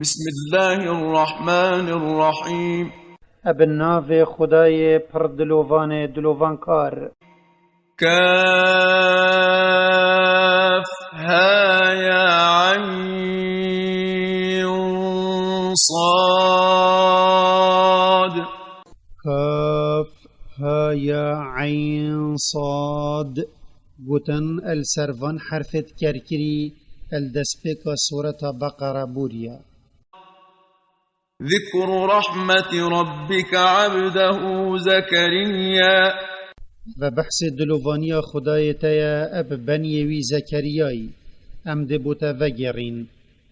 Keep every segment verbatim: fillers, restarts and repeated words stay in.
بسم الله الرحمن الرحيم. Eb navê Xwedayê pir dilovanê dilovankar. كهيعص. Kaf, ha, ya, eyn, sad. Gotin el ser van herfê dikerkirî el destpêka sureta Beqere bûriye. ذكر رحمة ربك عبده زكريا. Ve behsê dilovaniya Xwedayê te ye eb beniyê wî Zekeriyayî. Em dê bo te vegêrîn.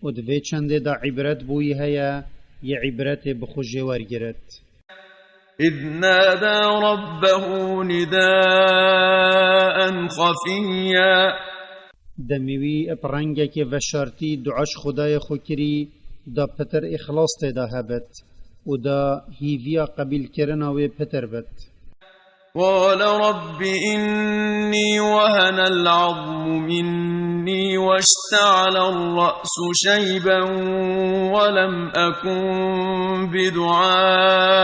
Û di vê çendê de îbret bo wî heye, yê îbretê bi xwe jê wergiret. إذ نادى ربه نداء خفيا. Demê wî bi rengekê veşartî dua ji Xwedayê xwe kirî, da pitir îxlas tê de hebit û da hîviya qebîlkirina wê pitir bit. قال رب إني وهن العظم مني واشتعل الرأس شيبا ولم أكن بدعائك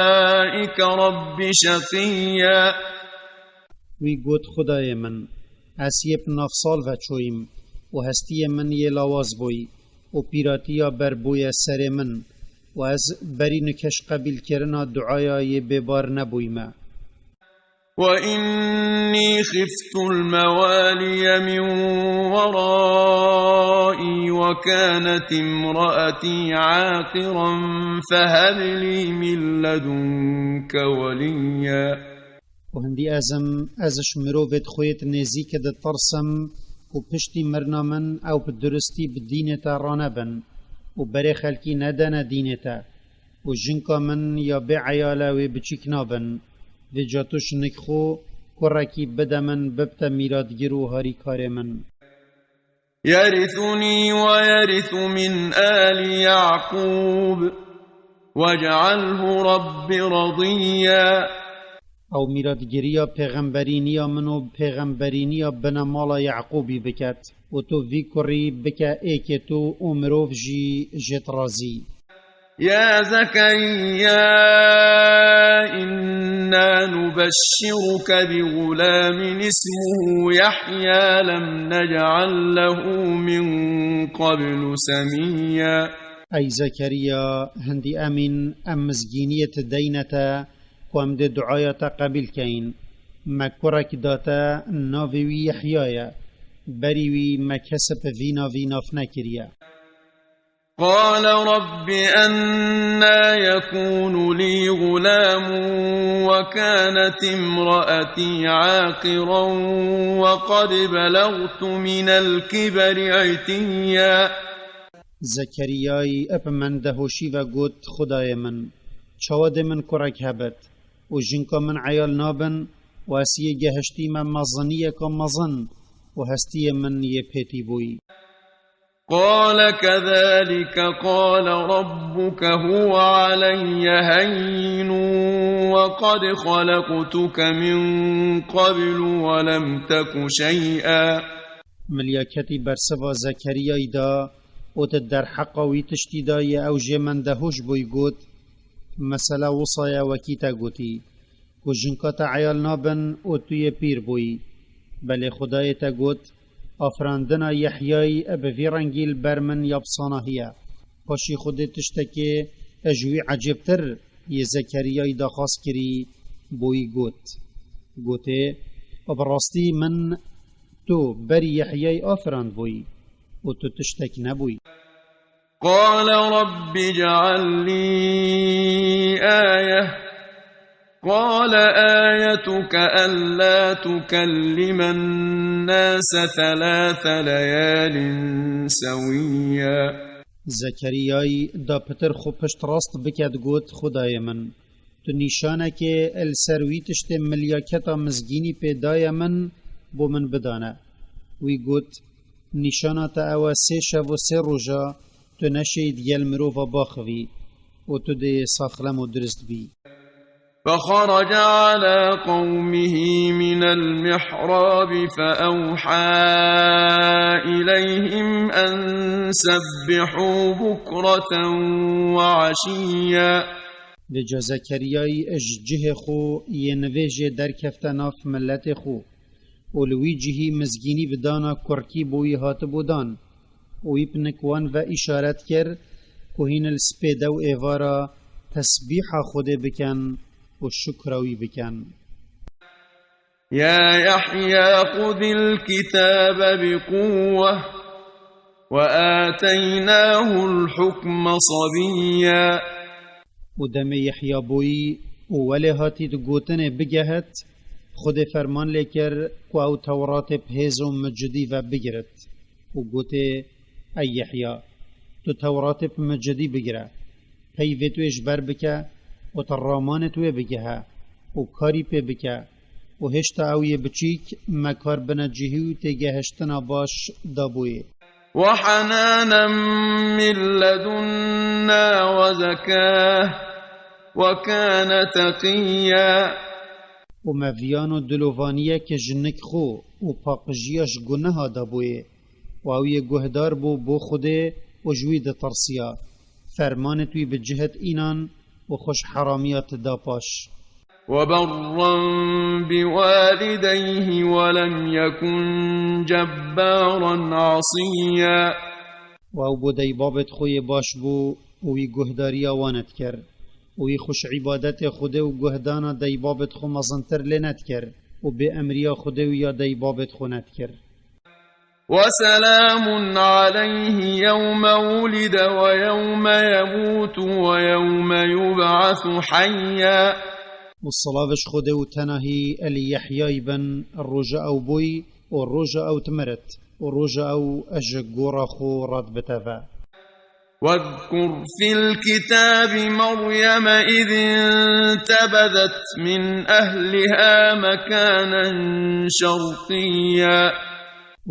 رب شقيا. Wî got, Xwedayê min, ez yê bi nav sal ve çoyîm û hestiyê min yê lawaz bûyî û pîratiya ber bûye serê min û ez berî nikeş qebîlkirina duaya yê bêbar nebûyîme. وإني خفت الموالي من ورائي وكانت امرأتي عاقرا فهب لي من لدنك وليا. Û hindî ez im, ez ji mirovê xwêt nêzîk ditirsim ku piştî mirina min ew bi duristî bi dînê te ranebin û berê xelkî nedene dînê te. Û jinka min ya bê eyal e wê biçîk nabin. Vêca tu ji nik xwe kurekî bide min, bibte mîratgir û harîkarê min. يرثني ويرث من آل يعقوب واجعله رب رضيا. Ew mîratgiriya pêxemberîniya min û pêxemberîniya binemala Yaqûbî biket û tu vî kurî bike êkê tu û mirov jî jê razî. يا زكريا إنا نبشرك بغلام اسمه يحيى لم نجعل له من قبل سميا. Ey Zekeriya, hindî emîn em mizgîniyê tu deyne te ku em dê duaya te qebîl keyin. Me kurek da te, navê wî Yehya ye. Berî wî me kesib vî navî nav nekiriye. قال رب أنى يكون لي غلام وكانت امرأتي عاقرا وقد بلغت من الكبر عتيا. Zekeriyayî bi mendehoşî ve got, Xwedayê min, çawa dê min kurek hebit û jinka min eyal nabin û ez yê gehiştîme meziniyeka mezin û hestiyê min yê pêtî bûyî. قال كذلك قال ربك هو علي هين وقد خلقتك من قبل ولم تك شيئا. Milyaketî bersiva Zekeriyayî da û di derheqa wî tiştî da yê ew jê mendehoş bûyî got, Mesele wisa ye wekî te gotî. Ku jinka te eyal nabin û tu yê pîr bûyî. Belê Xwedayê te got, Afirandina Yehyayî bi vî rengî li ber min ya bi sanahiye. Paşî Xwedê tiştekê ji wî ecêbtir yê Zekeriyayî daxwaz kirî, bo wî got. Gotê, Bi rastî min tu berî Yehyayî afirandbûyî û tu tiştek nebûyî. قال رب اجعل لي آية. قال آيتك ألا تكلم الناس ثلاث ليال سويا. Zekeriyayî da pitir xwe piştrast biket, got, Xwedayê min, tu nîşanekê li ser wî tiştê milyaketa mizgînî pê daye min, bo min bidane. Wî got, Nîşana te ew e, sê şev û sê roja tu neşêyî digel mirova baxivî û tu dê saxlem û dirist bî. فخرج على قومه من المحراب فأوحى إليهم أن سبحوا بكرة وعشيا. Vêca Zekeriyayî ji cihê xwe yê nivêjê derkefte nav miletê xwe û li wî cihî mizgînî bi dana kurkî bo wî hatibû dan û wî bi nik wan ve îşaret kir ku hîn li spêde û êvara tesbîha Xwedê bikin û şukra wî bikin. يا يحيى خذ الكتاب بقوة وآتيناه الحكم صبيا. Û demê Yehya bûyî û welê hatî di gotinê bigehit, Xwedê ferman lê kir ku ew Tewratê bi hêz û micidî ve bigirit û gotê, Ey Yehya, tu Tewratê bi micidî bigire, peyvê tu ê ji ber bike û tu ramanê tu ê bigihe û karî pê bike û hêşta ew yê biçîk me kar bine cihî û têgehiştina baş dabûyê. وحنانا من لدنا وزكاة وكان تقيا. Û me viyan û dilovaniyeke ji nik xwe û paqijiya ji guneha dabûyê. Û ew yê guhdar bû bo Xwedê û ji wî ditirsiya. Fermanê wî bi cihd înan û xwe ji heramiya tida paş. وبرا بوالديه ولم يكن جبارا عصيا. Û ew bo deybabêt xwe yê baş bû û wî guhdariya wan dikir. Û wî xwe ji îbadetê Xwedê û guhdana deybabêt xwe mezintir lê nedikir û bê emriya Xwedê û ya deybabêt xwe nedikir. وسلام عليه يوم ولد ويوم يموت ويوم يبعث حيا. Û silav ji Xwedê û tenahî Elî Yehyayî bin, roja ew bûyî û roja ew dimirit û roja ew ji gora xwe radibiteve. واذكر في الكتاب مريم إذ انتبذت من أهلها مكانا شرقيا.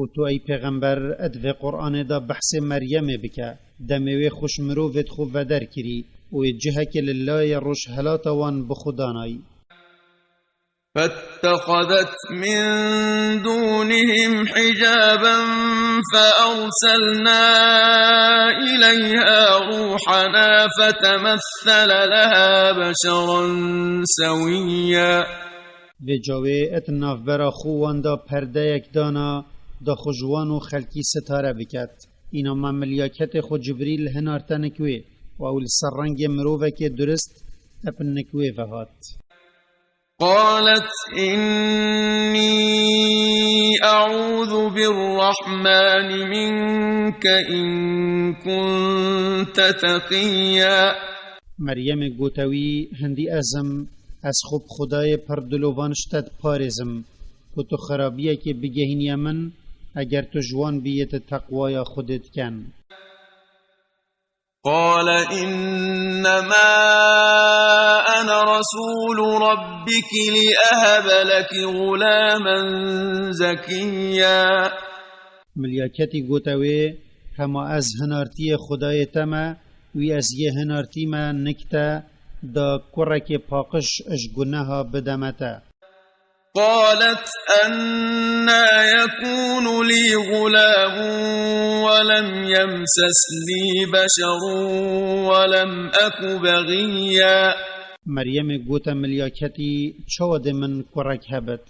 Û tu ey pêxember, di vê Qur'anê de behsê Meryemê bike, demê wê xwe ji mirovêt xwe veder kirî û ê cihekê li layê rojhelata wan bi xwe danayî. فاتخذت من دونهم حجابا فأرسلنا إليها روحنا فتمثل لها بشرا سويا. Vêca wê di navbera xwe wan de perdeyek dana, da xwe ji wan û xelkî sitare biket. Îna me milyaketê xwe Cibrîl hinarte nik wê û ew li ser rengê mirovekê durist bi nik wê ve hat. قالت إني أعوذ بالرحمن منك إن كنت تقيا. Meryemê gote wî, hindî ez im, ez xwe bi Xwedayê pir dilovan ji te diparêzim, ku tu xirabiyekê bigehîniye min, eger tu ji wan bîyê tu teqwaya Xwedê diken. قال إنما أنا رسول ربك لأهب لك غلاما زكيا. Milyaketî gote wê, hema ez hinartiyê Xwedayê te me, wî ez yê hinartî me nik te, da kurekê paqij ji guneha bideme te. قالت أنى يكون لي غلام ولم يمسسني بشر ولم أك بغيا. Meryemê gote milyaketî, çawa dê min kurek hebit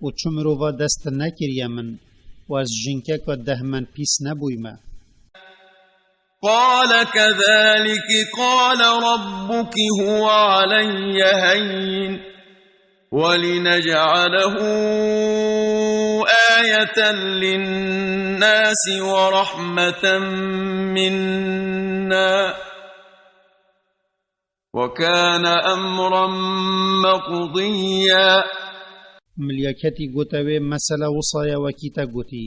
û çi mirova dest nekiriye min û ez jinkeka dehmenpîs nebûyme. قال كذلك قال ربك هو علي هين ولنجعله آية للناس ورحمة منا وكان أمرا مقضيا. Milyaketî gote wê, mesele wisa ye wekî te gotî,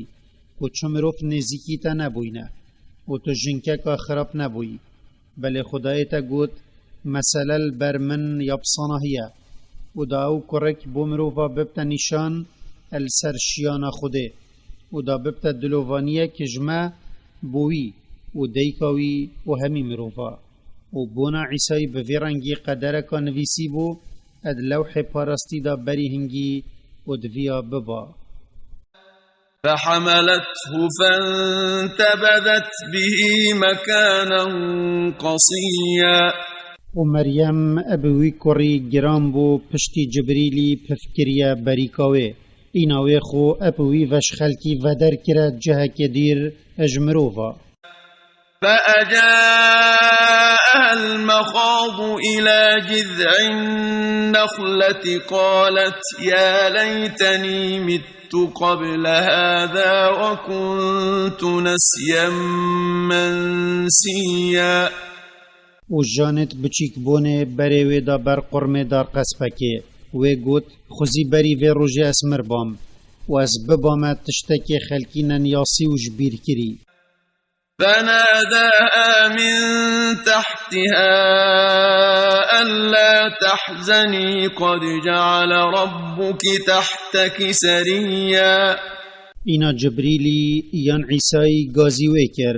ku çi mirov nêzîkî te nebûyne û tu jinkeka xirab nebûyî. Belê Xwedayê te got, mesele li ber min ya bi sanahiye û da ew kurek bo mirova bibte nîşan li ser şiyana Xwedê û da bibte dilovaniyek ji me bo wî û dayika wî û hemî mirova. Û bona Îsayî bi vî rengî qedereka nivîsî bû, Ed lewhê parastî da berî hingî û diviya biba. فحملته فانتبذت به مكانا قصيا. Û Meryem eb wî kurî giran bû piştî Cibrîlî pif kiriye berîka wê. Îna wê xwe eb wî veş xelkî veder kire cihekê dîr ji mirova. فأجاءها المخاض إلى جذع النخلة قالت يا ليتني مت قبل هذا وكنت نسيا منسيا. Û janêt biçîk bonê berê wê da ber qurmê dar qespekê. Wê got, xwezî berî vê rojê ez mir bam û ez bibame tiştekê xelkî nen yasî û ji bîr kirî. فناداها من تحتها ألا تحزني قد جعل ربك تحتك سريا. Îna Cibrîlî yan Îsayî gazî wê kir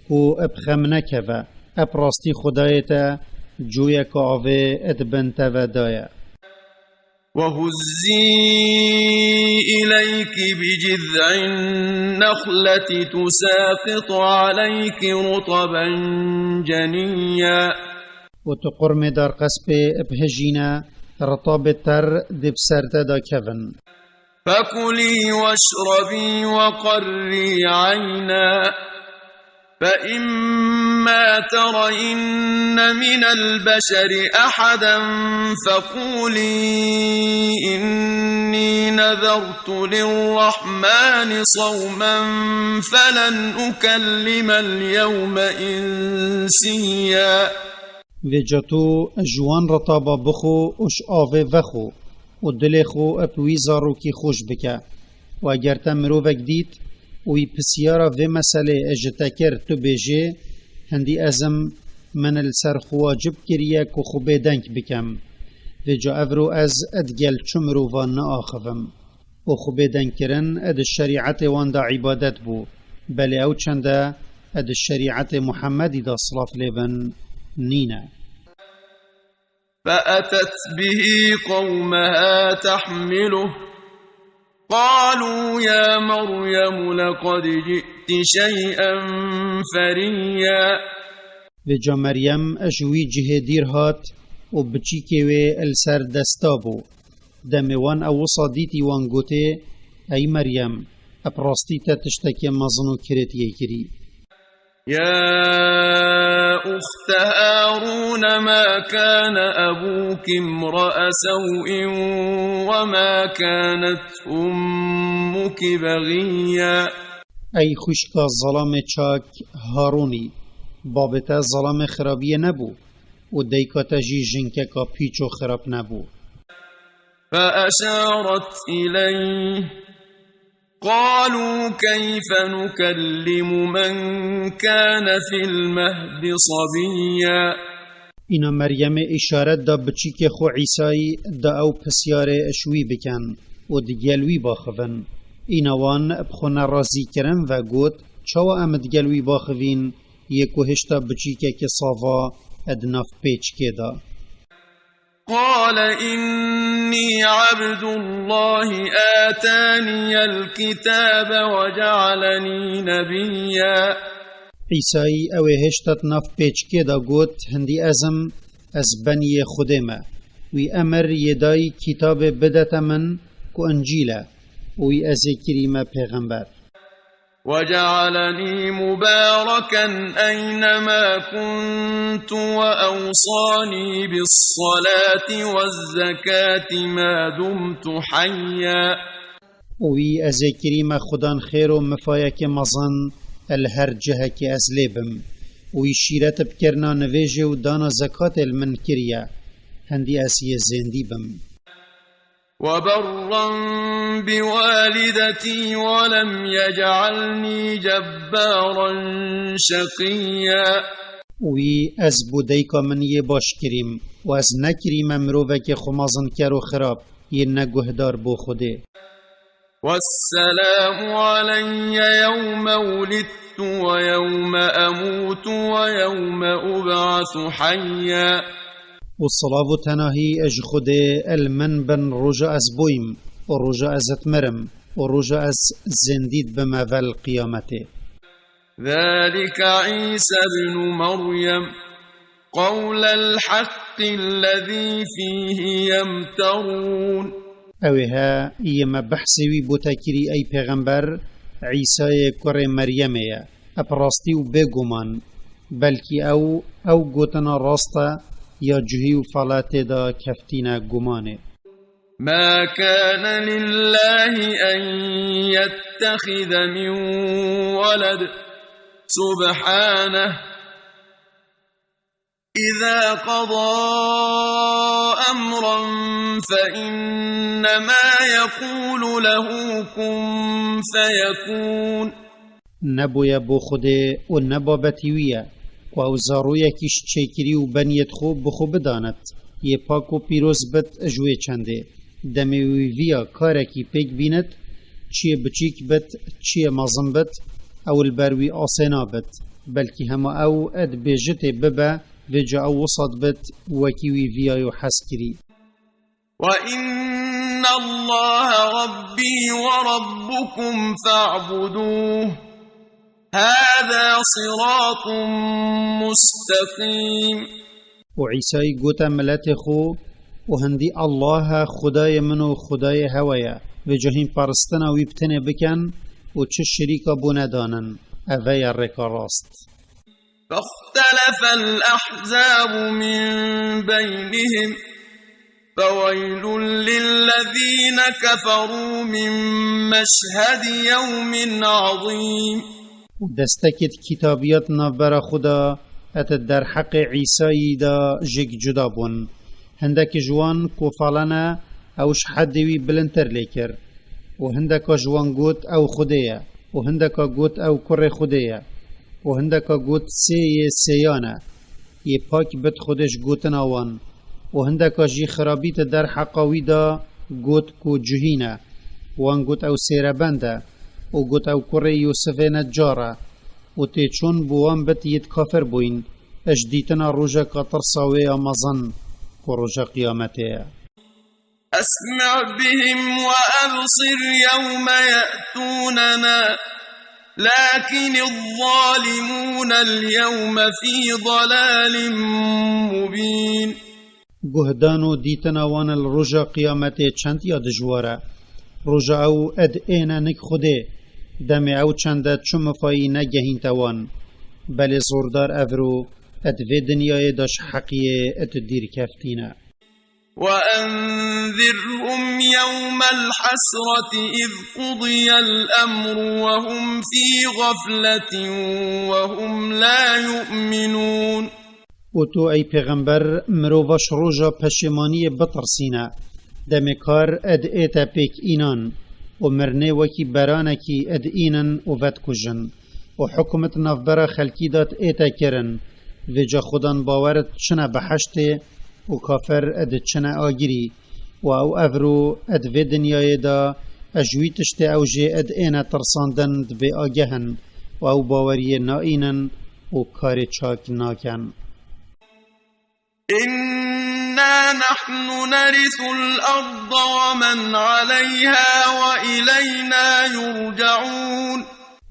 ku eb xem nekeve, eb rastî Xwedayê te cûyeke avê ed bin te ve daye. وهزي إليك بجذع النخلة تساقط عليك رطبا جنيا. Û tu qurmê dar qespê bihijîne, ritabê ter dê bi ser te de kevin. فكلي واشربي وقري عينا فإما ترين من البشر أحدا فقولي إني نذرت للرحمن صوما فلن أكلم اليوم إنسيا. Vêca tu ji wan ritaba bixwe û ji avê vexwe û dilê xwe bi wî zarokî xweş bike. Û eger te mirovek dît û wî pisyara vê meselê ji te kir, tu bêjê, hindî ez im, min li ser xwe wacib kiriye ku xwe bêdeng bikem. Vêca evro ez digel çi mirovan naaxivim. Û xwe bêdengkirin di şerîetê wan de îbadet bû, belê ew çende di şerîetê Muhemmedî de, silav lê bin, nîne. فأتت به قومها تحمله قالوا يا مريم لقد جئت شيئا فريا. Vêca Meryem ji wî cihê dîr hat û biçîkê wê li ser desta bû. Demê wan ew wisa dîtî wan gotê, Ey Meryem, bi rastî te tiştekê mezin û kirêt yê kirî. يا أخت هارون ما كان أبوك امرأ سوء وما كانت أمك بغيا. Ey xwişka zelamê çak Harûnî, babê te zelamê xirabiyê nebû û dayika te jî jinkeka pîç û xirab nebû. فأشارت إليه قالوا كيف نكلم من كان في المهد صبيا. Îna Meryemê îşaret da biçîkê xwe Îsayî, da ew pisyarê ji wî bikin û digel wî baxivin. Îna wan bi xwe nerazî kirin ve got, Çawa em digel wî baxivîn, yê ku hêşta biçîkekî sava di nav pêçikê de? قال إني عبد الله آتاني الكتاب وجعلني نبيا. Îsayî ew ê hêşta di nav pêçikê de got, Hindî ez im, ez beniyê Xwedê me. Wî emir yê dayî kitabê bidete min ku Încîl e û wî ez ê kirîme pêxember. وجعلني مباركا أينما كنت وأوصاني بالصلاة والزكاة ما دمت حيا. Û wî ez ê kirîme xudan xêr û mifayekê mezin li her cihekê ez lê bim. Û wî şîret bi kirina nivêjê û dana zekatê li min kiriye. Hindî ez yê zêndî bim. وبرا بوالدتي ولم يجعلني جبارا شقيا. Wî ez bo dayika min yê baş kirîm û ez nekirîme mirovekê xwe mezinker û xirab, yê neguhdar bo Xwedê. والسلام علي يوم ولدت ويوم أموت ويوم أبعث حيا. û silav û tenahî ji Xwedê li min bin roja ez bûyim, û roja ez dimirim, û roja ez zindî dibim evel qiyametê. ذلك عيسى ابن مريم قول الحق الذي فيه يمترون. Ew ê he yê me behsê wî bûte kirî, ey pêxember, Îsayê kurê Meryemê ye. Bi rastî û bêguman, belkî ew, ew gotina rast e, ya cuhî û fala tê de keftîne gumanê. ما كان لله أن يتخذ من ولد، سبحانه، إذا قضى أمرا فإنما يقول له كن فيكون. Nebûye bo Xwedê û ne babetî wî ye, ku ew zaroyekî ji çêkirî û beniyêt xwe bi xwe bidanit, yê pak û pîroz bit ji wê çendê. Demê wî viya karekî pêk bînit, çiyê biçîk bit, çiyê mezin bit, ew li ber wî asê nabit. Belkî hema ew dibêjitê bibe, vêca ew wisa dibit, wekî wî viyayo hez kirî. وإن الله ربي وربكم فاعبدوه، هذا صراط مستقيم. û Îsayî gote miletê xwe, û hindî Allah e, Xwedayê min û Xwedayê hewe ye, vêca hîn paristina wî bi tenê bikin û çi şirîka bo nedanin, eve ye rêka rast. فاختلف الأحزاب من بينهم، فويل للذين كفروا من مشهد يوم عظيم. û destekêt kîtabiya di navbera xwe de, et derheqê Îsayî de jêk cuda bûn. Hindek ji wan ku falane, ew ji heddê wî bilindtir lê kir. û hindeka ji wan got, ew Xwedê ye, û hindeka got, ew kurê Xwedê ye, û hindeka got, sê yê sêyan e. Yê pak bit Xwedê ji gotina wan. Û hindeka jî xirabî di derheqa wî de got ku cuhîn e. Wan got, ew sêrebend e, û got, ew kurê Yûsifê Necar e. Û tê çûn bo wan bit yêt kafir bûyn, ji dîtina rojeka tirsa wê ya mezin, ku roja qiyametê ye. أسمع بهم وأبصر يوم يأتوننا، لكن الظالمون اليوم في ضلال مبين. Guhdan û dîtina wan li roja qiyametê çend ya dijwar e. Roja ew ed êne nik Xwedê, demê ew çende çi mifayî negehînte wan. Belê zordar evro ed vê dinyayê de ji heqiyê ed dîr keftîne. وأنذرهم يوم الحسرة إذ قضي الأمر وهم في غفلة وهم لا يؤمنون. û tu, ey pêxember, mirova ji roja peşêmaniyê bitirsîne. Demê kar ed ête pêk înan û mirnê wekî beranekî ed înin û vedikujin. û hukm di navbera xelkî de ête kirin, vêca xudan bawer çine beheştê û kafir diçine agirî. Û ew evro di vê dinyayê de ji wî tiştê ew jê êne tirsandin dibê ageh in û ew baweriyê naînin û karê çak nakin. إنا نحن نرث الأرض ومن عليها وإلينا يرجعون.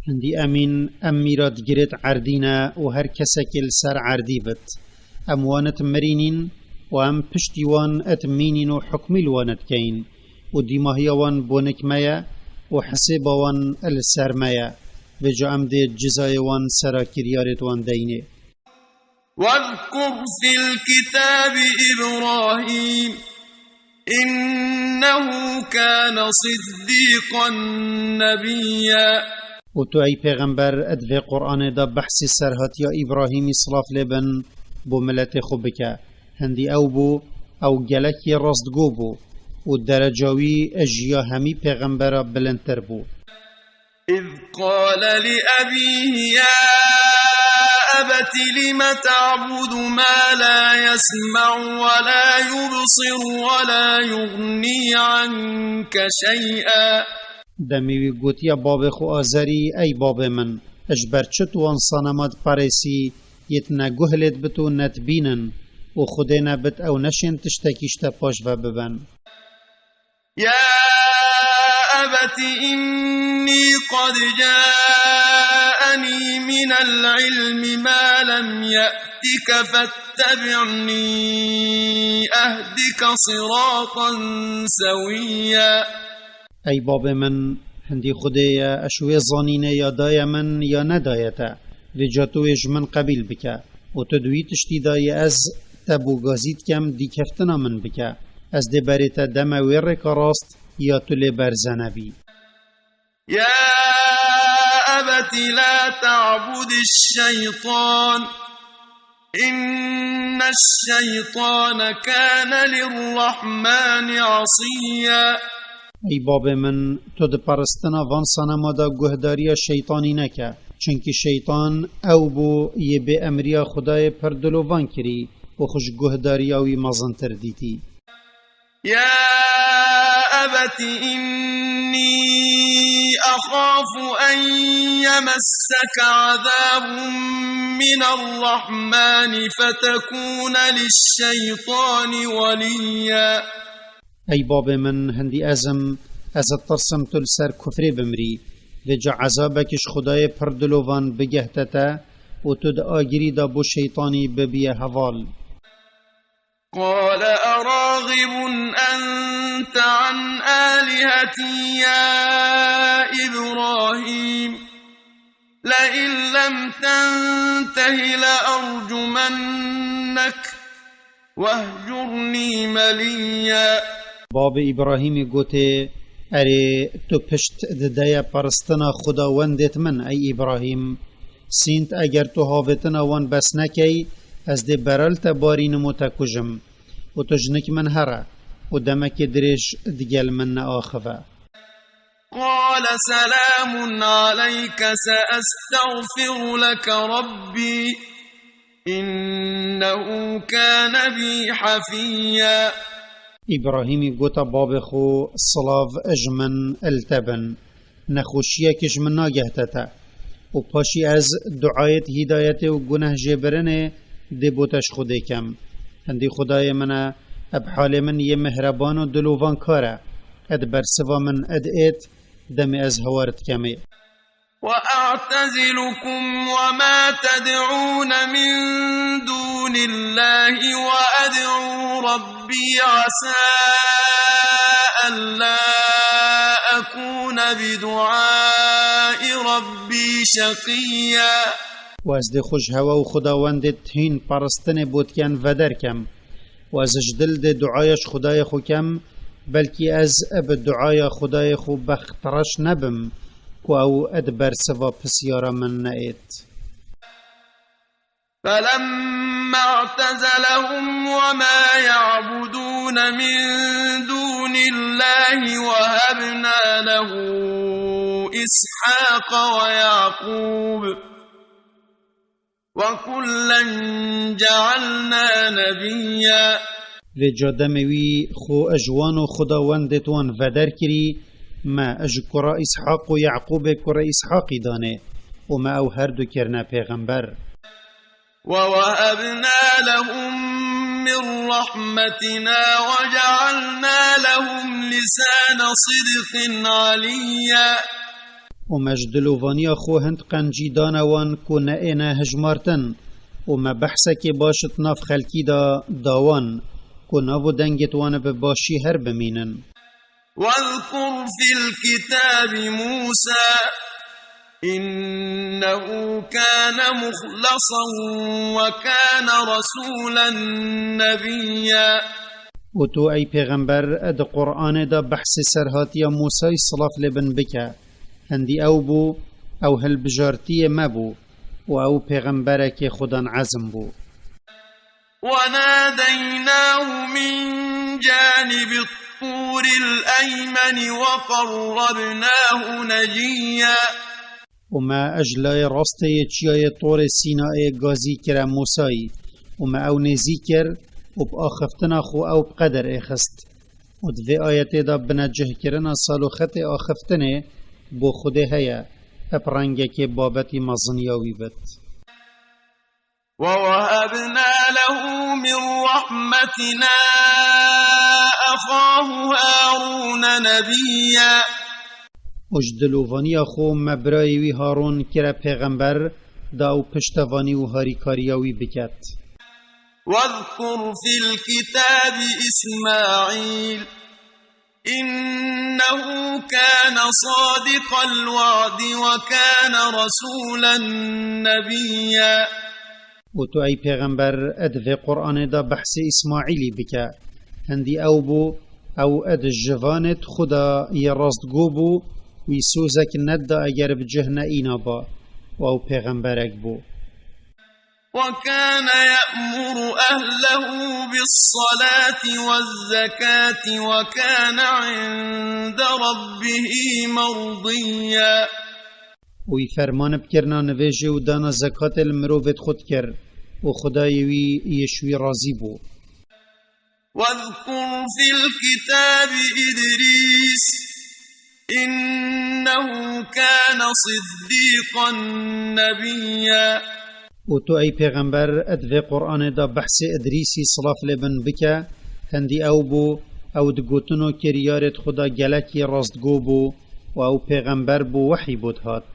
Hindî emîn, em mîra digirêt erdî ne û her kesekê li ser erdî bit. Em wanit mirînîn û em piştî wan et mînîn û hukmî li wan dikeyin. Û dîmahiya wan bonik me ye û hesêba wan li ser me ye. Vêca em dê cizayê wan sera kiryarêt wan deynê. واذكر في الكتاب إبراهيم إنه كان صديقا نبيا. û tu, ey pêxember, di vê Qur'anê de behsî serhatiya Îbrahîmî, silav lê bin, bo miletê xwe bike. Hindî ew bû, ew gelek yê rastgo bû û dereca wî ji ya hemî pêxembera bilindtir bû. إذ قال لأبيه يا أبت لم تعبد ما لا يسمع ولا يبصر ولا يغني عنك شيئا. Demê wî gotiye babê xwe Azerî, ey babê min, ji ber çi tu wan sanema diperêsî, yêt ne guh lê dibit û ne dibînin? û Xwedê nebit ew neşên tiştekî ji te paş ve bibin. يا أبت إني قد جاءني من العلم ما لم يأتك فاتبعني أهدك صراطا سويا. Ey babê min, hindî Xwedê ye, eş wê zanînê ya daye min ya nedaye te. Vêca tu wê ji min qebîl bike. Û tu di wî tiştî de yê ez te bo gazî dikem, dîkeftina min bike. Ez dê berê te deme wê rêka rast ya tu lê berze nebî. يا أبت لا تعبد الشيطان إن الشيطان كان للرحمن عصيا. Ey babê min, tu di peristina van sanema de guhdariya şeytanî neke. Çunkî şeytan ew bû yê bê emriya Xwedayê pir dilovan kirî û xwe ji guhdariya wî mezintir dîtî. يا أبت إني أخاف أن يمسك عذاب من الرحمن فتكون للشيطان وليا. Ey babê min, hindî ez im, ez ditirsim tu li ser kufrê bimrî. Vêca ezabekî ji Xwedayê pir dilovan bigehte te û tu di agirî de bo şeytanî bibiye heval. قال أراغب أنت عن آلهتي يا إبراهيم لئن لم تنته لأرجمنك واهجرني مليا. Babê Îbrahîmî gotê, Erê, tu pişt dideye peristina xwedawendêt min, ey Îbrahîm. Sînt eger tu havêtina wan bes nekey, ez dê bera li te barînim û te kujim. Û tu jinik min here û demekê dirêj digel min neaxive. قال سلام عليك سأستغفر لك ربي إنه كان بي حفيا. Îbrahîmî gota babê xwe, Silav ji min li te bin. Nexweşiyekî ji min nagehte te. Û paşî ez duayêt hîdayetê û guneh jêbirinê dê bo te ji Xwedê kem. Hindî Xwedayê min e, eb halê min yê mihreban û dilovankar e. Ed bersiva min ed êt, demê ez hewar dikemê. وأعتزلكم وما تدعون من دون الله وأدعو ربي عسى ألا أكون بدعاء ربي شقيا. Û ez dê xwe ji hewe û xwedawendê tihîn peristinê bo diken veder kem. Û ez ji dil dê duaya ji Xwedayê xwe kem, belkî ez bi duaya Xwedayê xwe bextreş nebim, ku ew di bersiva pisyara min neêt. فلما اعتزلهم وما يعبدون من دون الله وهبنا له إسحاق ويعقوب وكلا جعلنا نبيا. Vêca demê wî xwe ji wan û xwedawendê wan veder kirî, me ji kura Îshaq û Yaqûbê kurê Îshaqî danê û me ew her du kirine pêxember. ووهبنا لهم من رحمتنا وجعلنا لهم لسان صدق عليا. Û me ji dilovaniya xwe hind qencî dane wan ku neêne hijmartin, û me behsekê baş di nav xelkî de da wan, ku nav û dengê wan bi başî her bimînin. واذكر في الكتاب موسى إنه كان مخلصا وكان رسولا نبيا. Û tu, ey pêxember, di Qur'anê de behsê serhatiya Mûsayî, silav lê bin, bike. Hindî ew bû, ew hilbijartiyê me bû û ew pêxemberekê Xudan ezm bû. وناديناه من جانب الطور الأيمن وقربناه نجيا. Û me ji layê rastê yê çiyayê Torê Sînayê gazî kire Mûsayî, û me ew nêzî kir û bi axiftina xwe ew bi qeder êxist. Û di vê ayetê de binecihkirina sal û xetê axiftinê bo Xwedê heye, hep rengekê babetî meziniya wî bit. ووهبنا له من رحمتنا أخاه هارون نبيا. Û ji dilovaniya xwe me birayê wî Harûn kire pêxember, da ew piştevanî û harîkariya wî biket. واذكر في الكتاب إسماعيل إنه كان صادق الوعد وكان رسولا نبيا. Û tu, ey pêxember, di vê Qur'anê de behsê Îsmaîlî bike. Hindî ew bû, ew di jivanê Xuda yê rastgo bû, wî sozek nedida eger bi cih neîna ba, û ew pêxemberek bû. وكان يأمر أهله بالصلاة والزكاة وكان عند ربه مرضيا. Û wî ferman bikirina nivêjê û dana zekatê li mirovê xwe dikir û Xwedayê wî yê ji wî razî bû. واذكر في الكتاب إدريس إنه كان صديقا نبيا. Û tu, ey pêxember, di vê Qur'anê de behsê Idrîsî, silav lê bin, bike. Hindî ew bû, ew di gotin û kiryarê Xuda gelekî rastgo bû û ew pêxember bû, wehî bû dihat.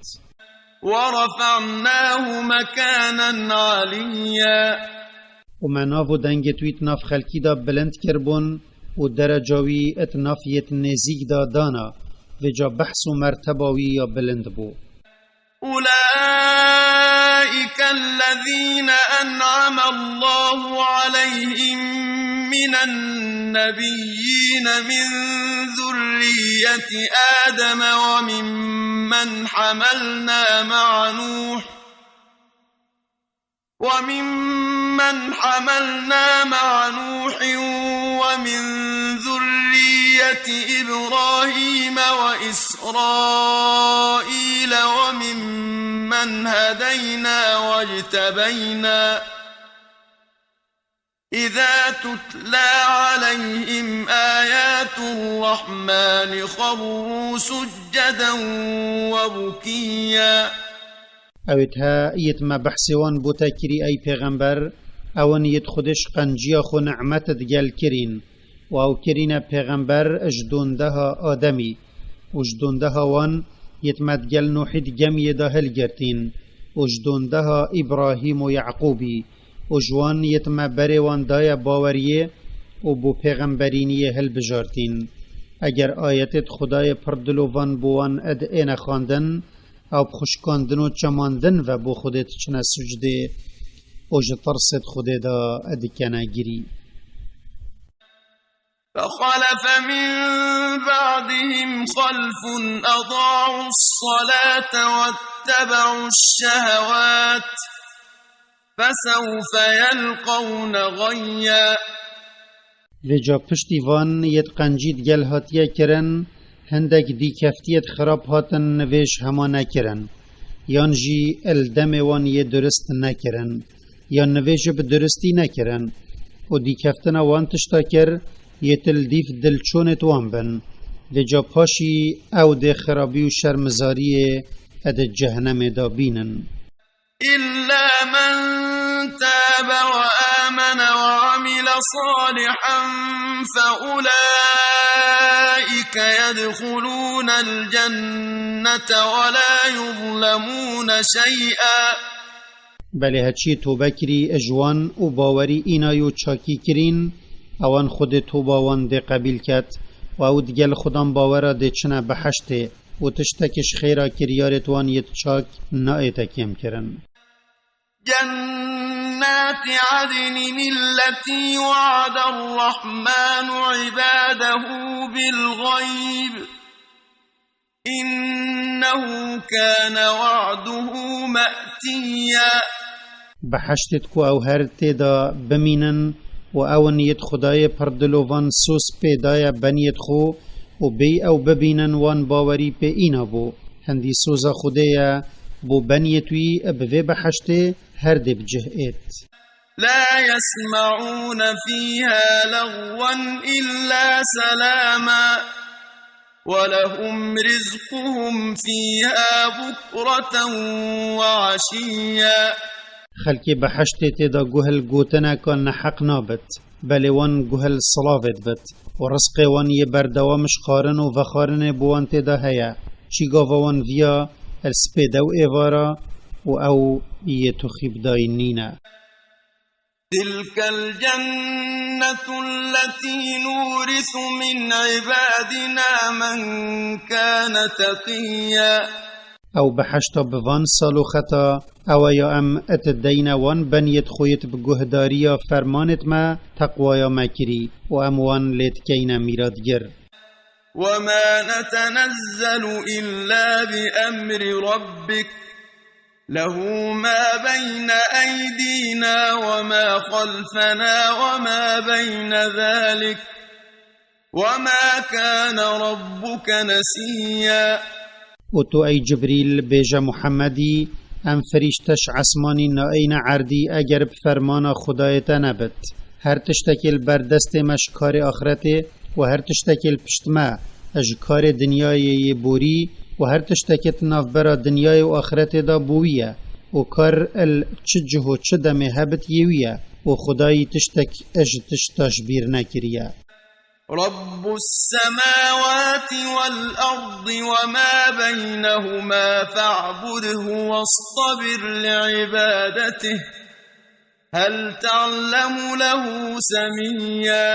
ورفعناه مكانا عليا. Û me nav û dengê wî di nav xelkî de bilind kiribûn û dereca wî di nav yêt nêzîk de dana, vêca behs û merteba wî ya bilind bû. أولئك الذين أنعم الله عليهم من النبيين من ذرية آدم وممن حملنا مع نوح وممن حملنا مع نوح ومن ذرية إبراهيم وإسرائيل وممن هدينا واجتبينا إذا تتلى عليهم آيات الرحمن خروا سجدا وبكيا. Ew ê he yêt me behsê wan bo te kirî, ey pêxember, ew in yêt Xwedê ji qenciya xwe nimet digel kirîn û ew kirîne pêxember ji dondeha Ademî û ji dondeha wan yêt me digel Nuhî di gemiyê de hilgirtîn û ji dondeha Îbrahîm û Yaqûbî û ji wan yêt me berê wan daye baweriyê û bo pêxemberîniyê hilbijartîn. Eger ayetêt Xwedayê pir dilovan bo wan ed êne xwendin, ew bi xwe şikandin û çemandin ve bo Xwedê diçine sucdê û ji tirsêt Xwedê de dikene girî. فخلف من بعدهم خلف أضاعوا الصلاة واتبعوا الشهوات فسوف يلقون غيا. Vêca piştî van yêt qencî digel hatiye kirin, hindek dîkeftiyêt xirab hatin nivêj hema nekirin, yan jî il demê wan yê durist nekirin, yan nivêj bi duristî nekirin û dîkeftina wan tişta kir, yêt li dîv dilçonêt wan bin. Vêca paşî ew dê xirabî û şermizariyê di cehenemê de bînin. إلا من تاب وآمن وعمل صالحا فأولئك يدخلون الجنة ولا يظلمون شيئا. Belê heçiyê tobe kirî ji wan û bawerî înay û çakî kirîn, ewan Xwedê toba wan dê qebîl ket û ew digel Xudan bawera dê çine behiştê û tiştek ji xêra kiryarêt wan yêt çak naête kêmkirin. جنات عدن التي وعد الرحمن عباده بالغيب إنه كان وعده مأتيا. Behiştêt ku ew her tê de bimînin û ew in yêt Xwedayê pir dilovan soz pê daye beniyêt xwe û bêy ew bibînin wan bawerî pê îna bû. Hindî soza Xwedê ye bo beniyêt wî bi vê behiştê her dê bi cih êt. لا يسمعون فيها لغوا إلا سلاما ولهم رزقهم فيها بكرة وعشيا. Xelkê behiştê tê de guh li gotineka neheq nabit, belê wan guh li silavê dibit û rizqê wan yê berdewam ji xwarin û vexwarinê bo wan tê de heye. Çîgava wan viya li spêde û êvara û ew yê tuxîbdayî nîne. تلك الجنة التي نورث من عبادنا من كان تقيا. Ew behişta bi van saloxeta, ew e ya em et deyne wan beniyêt xwe yêt bi guhdariya fermanêt me, teqwaya me kirî û em wan lê dikeyne mîratgir. وما نتنزل إلا بأمر ربك له ما بين أيدينا وما خلفنا وما بين ذلك وما كان ربك نسيا. û tu ey Cibrîl bêje Muhemmedî, em firîşte ji esmanî naeyne erdî eger bi fermana Xwedayê te nebit. Her tiştekê li ber destê me ji karê axretê û her tiştekê li pişt me ji karê dinyayê yê borî û her tiştekê di navbera dinyayê û axretê de bo wî ye û kar il çi cih û çi demê hebit yê wî ye û Xwedayî tiştek ji tişta ji bîr nekiriye. رب السماوات والأرض وما بينهما فاعبده واصطبر لعبادته هل تعلم له سميا.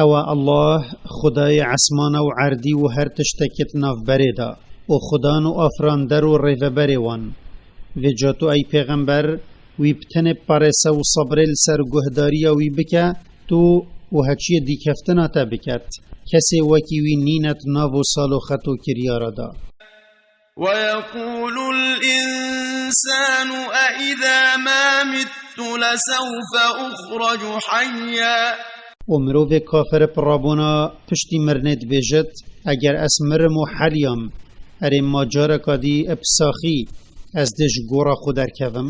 Ew e Allah, Xwedayê esmana û erdî û her tiştekê di navberê de, û Xudan û afrander û rêveberê wan. Vêca tu ey pêxember, wî bi tenê parêse û sebrê li ser guhdariya wî bike, tu û heçiyê dîkeftina te biket. Kesê wekî wî nîne di nav û saloxet û kiryara de. ويقول الإنسان أإذا ما مت لسوف أخرج حيا. û mirovê kafir pirabûna piştî mirinê dibêjit, eger ez mirim û heliyam, erê ma careka dî bi saxî ez dê ji gora xwe derkevim.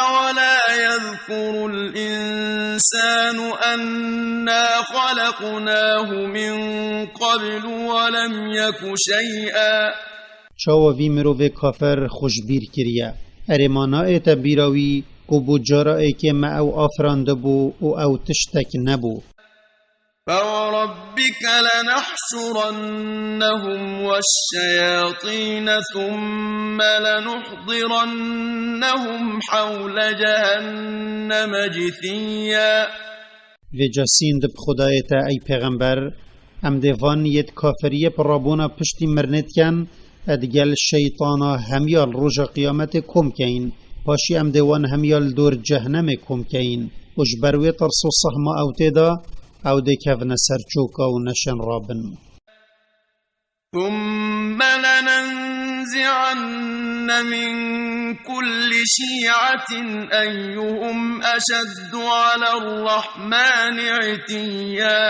أولا يذكر الإنسان أنا خلقناه من قبل ولم يك شيئا. Çawa vî mirovê kafir xwe ji bîr kiriye? Erê ma naête bîra wî ku bo cara êkê me ew afirandibû û ew tiştek nebû. فوربك لنحشرنهم والشياطين ثم لنحضرنهم حول جهنم جثيا. Vêca sînd bi Xwedayê te, ey pêxember, em dê van yêt kafiriyê pirabûna piştî mirinê dikin, digel şeytana hemiya li roja qiyametê kom keyin. Paşî em dê wan hemiya li dor cehnemê kom keyin. Û ji ber wê tirs û sehma ew tê de, ew dê kevine ser çoka û neşên rabin. ثم لننزعن من كل شيعة أيهم أشد على الرحمن عتيا.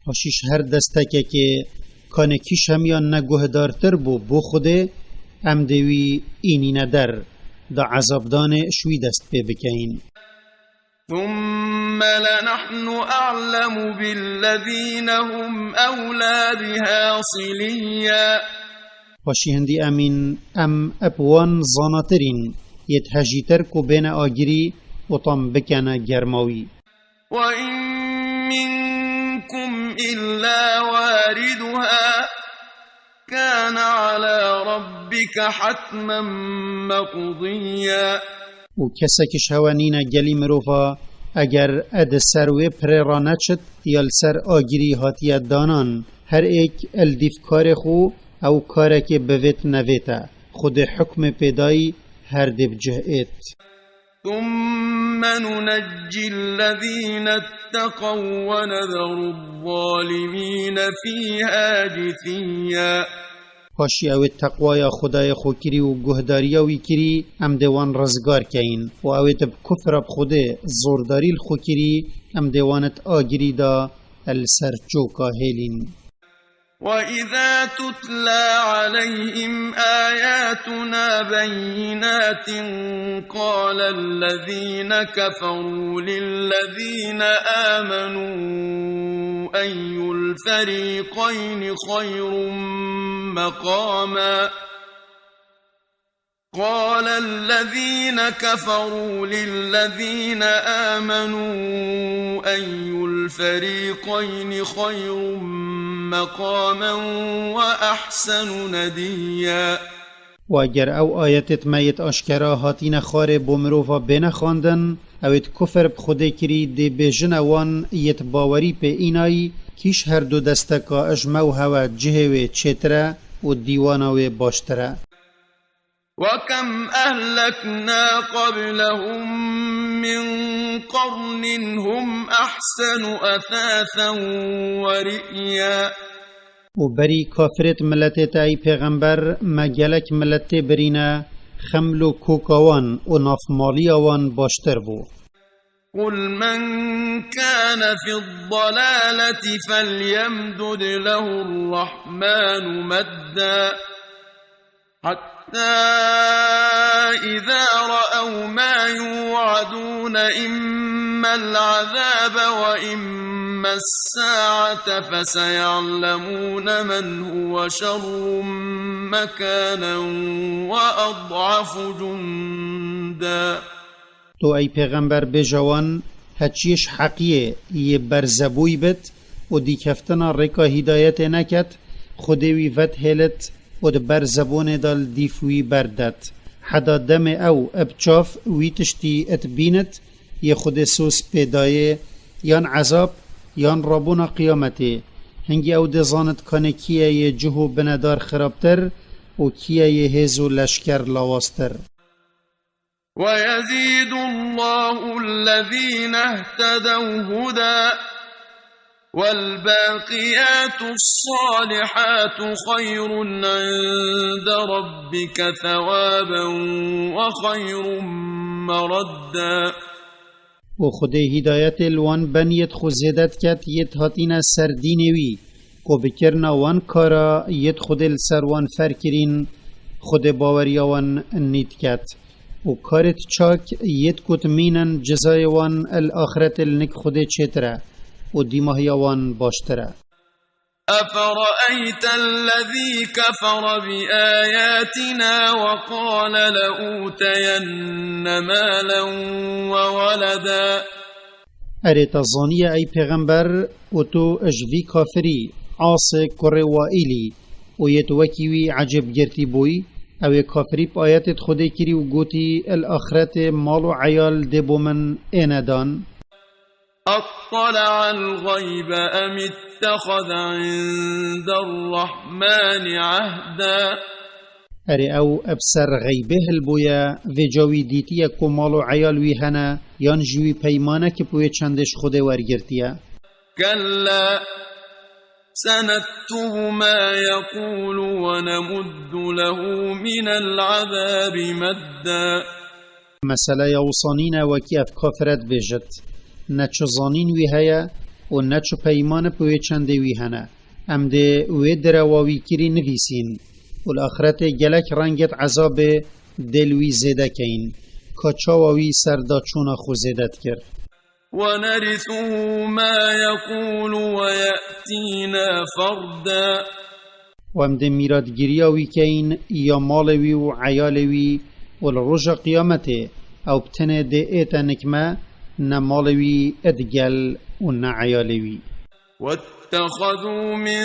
Paşî ji her destekekê kanê kîş hemiyan ne guhdartir bû bo Xwedê, em dê wî înîne der, da ezabdanê ji wî dest pê bikeyin. ثم لنحن أعلم بالذين هم أولى بها صليا. Paşî hindî emîn em ep wan zanatirîn, yêt hejîtir ku bêne agirî û tam bikene germa wî. وإن منكم إلا واردها كان على ربك حتما مقضيا. û kesek ji hewe nîne gelî mirova, eger e di ser wê pirê re neçit ya li ser agirî hatiye danan, her êk el dîv karê xwe, ew karekê bivêt nevête, Xwedê hukmê pêdayî her dê bi cih êt. ثم ننجي الذين اتقوا ونذر الظالمين فيها جثيا. Paşî ew ê teqwaya Xwedayê xwe kirî û guhdariya wî kirî, em dê wan rizgar keyin. Û ew ê di bi kufra bi Xwedê zordarî li xwe kirî, em dê wan di agirî de li ser çoka hêlîn. وإذا تتلى عليهم آياتنا بينات قال الذين كفروا للذين آمنوا أي الفريقين خير مقاما قال الذين كفروا للذين آمنوا أي الفريقين خير مقاما وأحسن نديا. و eger ew ayetêt me yêt aşkera hatîne xwarê bo mirova bêne xwendin, ew êt kufr bi Xwedê kirî dê bêjine wan yêt bawerî pê înayî, kîş her du desteka ij me û hewe cihê wê çêtir e û dîwana wê baştir e. وكم أهلكنا قبلهم من قرن هم أحسن أثاثا ورئيا. û berî kafirêt miletê te ey pêxember me gelek milet tê birîne, xeml û koka wan û navmaliya wan baştir bû. قل من كان في الضلالة فليمدد له الرحمن مدا حتى إذا رأوا ما يوعدون إما العذاب وإما الساعة فسيعلمون من هو شر مكانا وأضعف جندا. Tu ey pêxember bêje wan, heçiyê ji heqiyê yê berzebûyî bit û dîkeftina rêka hîdayetê neket, Xwedê wî vedhêlit û di ber zebonê de li dîf wî berdet. Heda demê ew ib çav wî tiştî it bînit, yê Xwedê soz pê dayê, yan ezab, yan rabûna qiyametê. Hingî ew dê zanit kanê kî ye yê cih û binedar xirabtir û kî ye yê hêz û leşker lawaztir. ويزيد الله الذين اهتدوا هدى والباقيات الصالحات خير عند ربك ثوابا وخير مردا. û Xwedê hîdayetê li wan beniyêt xwe zêde diket yêt hatîne ser dînê wî, ku bikirina wan kara yêt Xwedê li ser wan fer kirîn, Xwedê baweriya wan nî diket. û karêt çak yêt ku dimînin cezayê wan el axretê li nik Xwedê çêtir e û dîmahiya wan baştir e. أفرأيت الذي كفر بآياتنا وقال لأوتين مالا وولدا. Erê te zaniye ey pêxember û tu ji vî kafirî, Asê kurê Waîlî, û yêt wekî wî ecêbgirtî bûy, ew ê kafirî bi ayetêt Xwedê kirî û gotî, El axretê mal û eyal dê bo min êne dan. أطلع الغيب أم اتخذ عند الرحمن عهدا. Erê ew bi ser xeybê hilbûye, vêca wî dîtiye ku mal û eyal wî hene, yan jî wî peymanek bi wê çendê ji Xwedê wergirtiye. كلا سنكتب ما يقول ونمد له من العذاب مدا. Meseleya wisa nîne wekî ev kafir e dibêjit. Ne çi zanîn wî heye û ne çi peyman bi wê çendê wî hene. Em dê wê direwa wî kirî nivîsîn û li axretê gelek rengêt ezabê dê li wî zêde keyin. Ka çawa wî ser daçûna xwe zêde dikir. ونرثه ما يقول ويأتينا فردا. û em dê mîratgiriya wî keyin ya malê wî û eyalê wî û li roja qiyametê ew bi tenê dê ête nik me, ne malê wî id gel û ne eyalê wî. واتخذوا من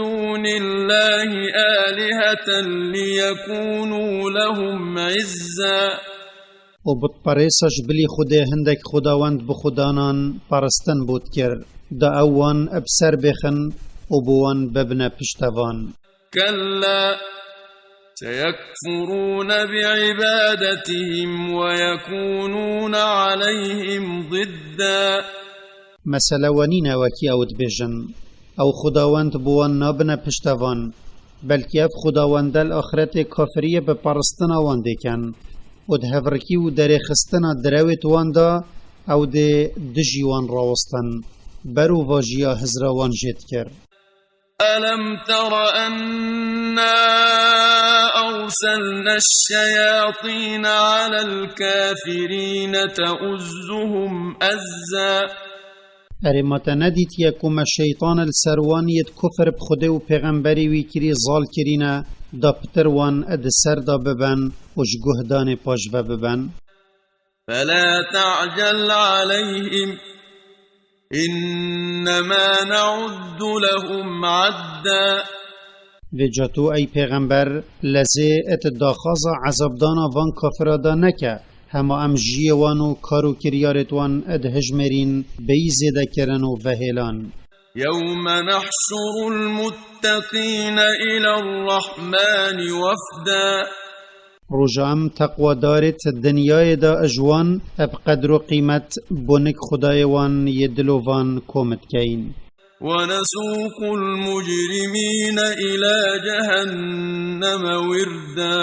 دون الله آلهة ليكونوا لهم عزا. û bi perêsa ji bilî Xwedê hindek xwedawend bi xwedanan peristin bo dikir, da ew wan bi ser bêxin û bi wan bibine piştevan. كلا سيكفرون بعبادتهم ويكونون عليهم ضدا. Mesele we nîne wekî ew dibêjin. Ew xwedawend bi wan nabine piştevan. Belkî ev xwedawende li axretê kafiriyê bi peristina wan dêken û di hevrikî û derêxistina direwêt wan de ew dê dijî wan rawestin. Berovajiya hizra wan jê dikir. ألم تر أنا أرسلنا الشياطين على الكافرين تؤزهم أزا. Erê ma te nedîtiye ku me şeytan li ser wan yêt kufr bi Xwedê û pêxemberî wî kirî zal kirîne da pitir wan di ser da biben û ji guhdanê paş ve biben. فلا تعجل عليهم إنما نعد لهم عدا. Vêca tu, ey pêxember, lezê et daxwaza ezabdana van kafira da neke, hema em jiyê wan û kar û kiryarêt wan dihijmêrîn bêyî zêdekirin û vehêlan. يوم نحشر المتقين إلى الرحمن وفدا. Roja em teqwadarêt dinyayê de ji wan bi qedr û qîmet bo nik Xwedayê wan yê dilovan kom dikeyn. ونسوق المجرمين إلى جهنم وردا.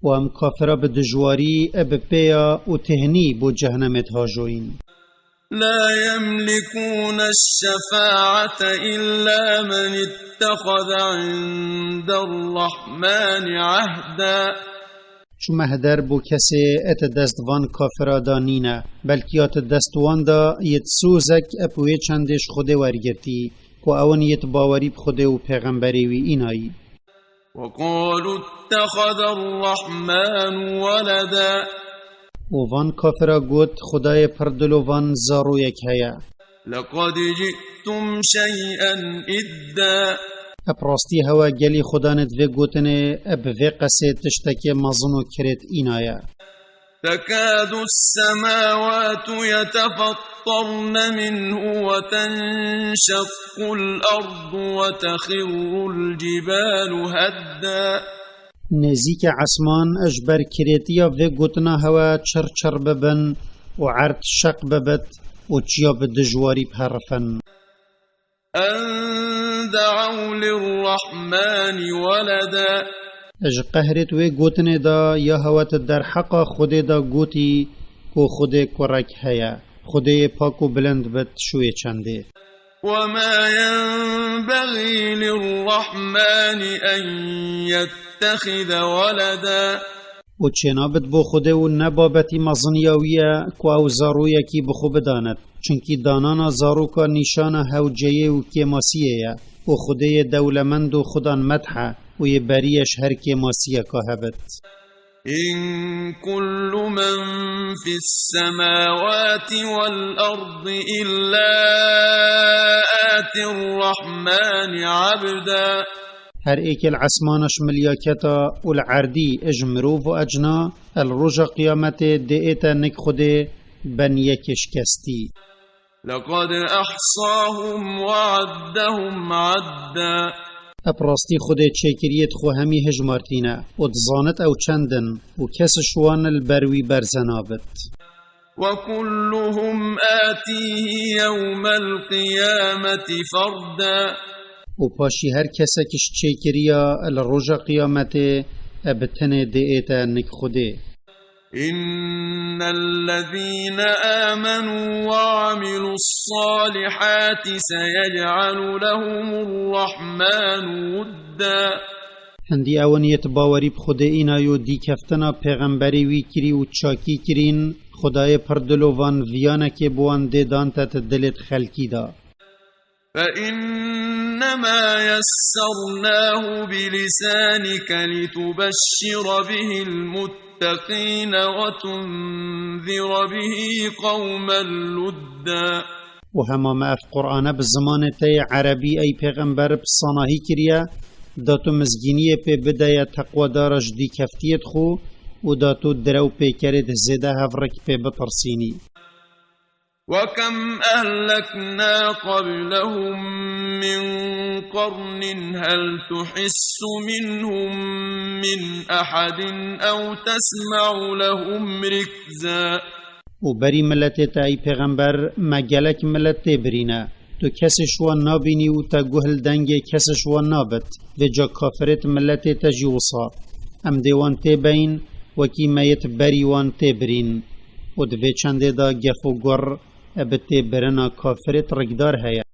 Û em kafira bi dijwarî, bi pêya û têhnî bo cehennemê dihajoyîn. لا يملكون الشفاعة إلا من اتخذ عند الرحمن عهدا. Çûme heder bo kesê et dest van kafira da nîne, belkî ya ti dest wan da yê ti sozek ep wê çendê ji Xwedê wergirtî, ku ew in yê ti bawerî bi Xwedê û pêxemberê wî înayî. وقالوا اتخذ الرحمن ولدا. Û van kafira got, Xwedayê pir dilovan zaroyek heye. لقد جئتم شيئا إدا. Ep rastî hewe gelî Xudanê divê gotinê, ep vê qesê tiştekê mezin û kirêt înaye. تكاد السماوات يتفطرن منه وتنشق الأرض وتخر الجبال هدا. Nêzîke esman ji ber kirêtiya vê gotina hewe çir çir bibin û erd şeq bibit û çiya bi dijwarî biherifin. أن دعوا للرحمن ولدا. Ji qehrêt wê gotinê de ya hewe ti derheqa Xwedê de gotî ku Xwedê kurek heye. Xwedê yê pak û bilind bit şûyê çendê. وما ينبغي للرحمن أن يتخذ ولدا. Û çênabit bo Xwedê û ne babetî meziniya wî ye ku ew zaroyekî bi xwe bidanit. Çunkî danana zaroka nîşana hewceyê û kêmasiyê ye. Û Xwedê yê dewlemend û xudan medh e û yê berî ye ji her kêmasiyeka hebit. إن كل من في السماوات والأرض إلا آتي الرحمن عبدا. Her êkê li esmana ji milyaketa û li erdî ji mirov û ecna, li roja qiyametê dê ête nik Xwedê ben yekê şikestî. لقد أحصاهم وعدهم عدا. Ep rastî Xwedê çêkiriyêt xwe hemî hijmartîne û dizanit ew çend in û kes ji wan li ber wî berze nabit. وكلهم آتيه يوم القيامة فردا. Û paşî her kesek ji çêkiriya li roja qiyametê e bi tenê dê ête nik Xwedê. إن الذين آمنوا وعملوا الصالحات سيجعل لهم الرحمن ودا. Hindî ew in yê ti bawerî bi Xwedê îna yo dîkeftina pêxemberê wî kirî û çakî kirîn, Xwedayê pir dilovan viyanekê bi wan dê dan te ti dilê di xelkî da. فإنما يسرناه بلسانك لتبشر به المتقين وتنذر به قوما لدا. Û hema me ev Qur'ane bi zimanê te yê erebî, ey pêxember, bi sanahî kiriye, da tu mizgîniyê pê bideye teqwedara ji dîkeftiyê xwe û da tu direw pêkerê di zêde hevrek pê bitirsînî. وكم أهلكنا قبلهم من قرن هل تحس منهم من أحد أو تسمع لهم ركزا. Û berî miletê te, ey pêxember, me gelek milet tê birîne. Tu kesê ji wan nabînî û te guh li dengê kesê ji wan nabit. Vêca kafirêt miletê te jî wisa. Em dê wan tê beyin, wekî me yêt berî wan tê birîn. Û di vê çendê de gef û gur e bi tê birina kafirêt rikdar heye.